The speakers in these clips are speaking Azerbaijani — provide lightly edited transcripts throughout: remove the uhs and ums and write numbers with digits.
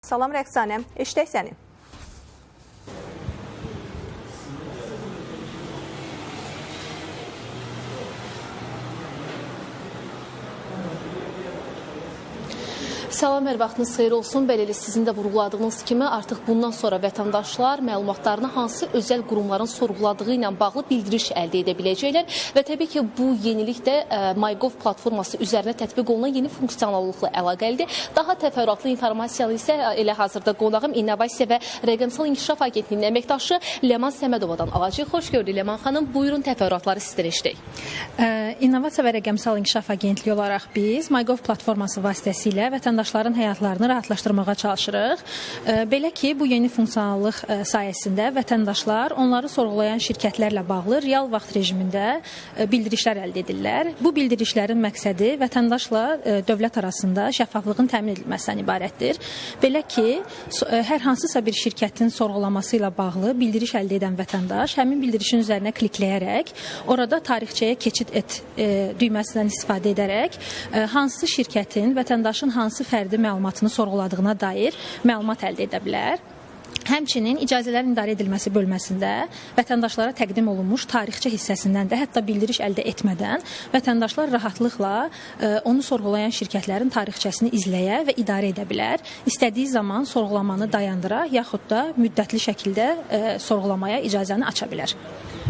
Salam Rəqsanə, eşidək səni. Salam, hər vaxtınız xeyir olsun. Bəli, elə sizin də vurğuladığınız kimi artıq bundan sonra vətəndaşlar məlumatlarını hansı özəl qurumların sorğuladığı ilə bağlı bildiriş əldə edə biləcəklər və təbii ki, bu yenilik də MyGov platforması üzərinə tətbiq olunan yeni funksionallıqla əlaqəlidir. Daha təfərrüatlı informasiyanı isə elə hazırda qonağım İnnovasiya və Rəqəmsal İnkişaf Agentliyinin əməkdaşı Ləman Səmədovadan alacaq. Xoş gördük Ləman xanım. Buyurun, təfərrüatları sizdən eşidək. İnnovasiya və Rəqəmsal İnkişaf Agentliyi olaraq biz MyGov platforması vasitəsilə vətəndaşların həyatlarını rahatlaşdırmağa çalışırıq. Belə ki, bu yeni funksionallıq sayəsində vətəndaşlar onları sorğulayan şirkətlərlə bağlı real vaxt rejimində bildirişlər əldə edirlər. Bu bildirişlərin məqsədi vətəndaşla dövlət arasında şəffaflığın təmin edilməsindən ibarətdir. Belə ki, hər hansısa bir şirkətin sorğulaması ilə bağlı bildiriş əldə edən vətəndaş həmin bildirişin üzərinə klikləyərək orada tarixçəyə keçid et düyməsindən istifadə edərək hansı şirkətin vətəndaşın hansı fərdi məlumatını sorğuladığına dair məlumat əldə edə bilər. Həmçinin icazələrin idarə edilməsi bölməsində vətəndaşlara təqdim olunmuş tarixçə hissəsindən də hətta bildiriş əldə etmədən vətəndaşlar rahatlıqla onu sorğulayan şirkətlərin tarixçəsini izləyə və idarə edə bilər. İstədiyi zaman sorğulamanı dayandıra, yaxud da müddətli şəkildə sorğulamaya icazəni aça bilər.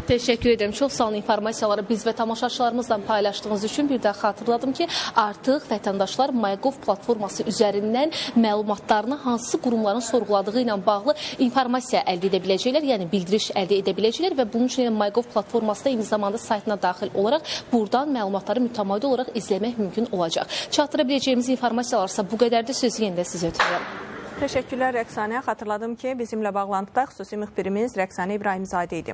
Təşəkkür edirəm. Çox sağ olun informasiyaları biz və tamaşaçılarımızla paylaşdığınız üçün. Bir daha xatırladım ki, artıq vətəndaşlar MyGov platforması üzərindən məlumatlarını hansı qurumların sorğuladığı ilə bağlı informasiya əldə edə biləcəklər, yəni bildiriş əldə edə biləcəklər və bunun üçün MyGov platformasında eyni zamanda saytına daxil olaraq buradan məlumatları mütəmadi olaraq izləmək mümkün olacaq. Çatdıra biləcəyimiz informasiyalarsa bu qədərdir. Sözü yenə də sizə ötürürəm. Təşəkkürlər Rəqsanə. Xatırladım ki, bizimlə bağlantıda xüsusi müxbirimiz Rəqsanə İbrahimzadə idi.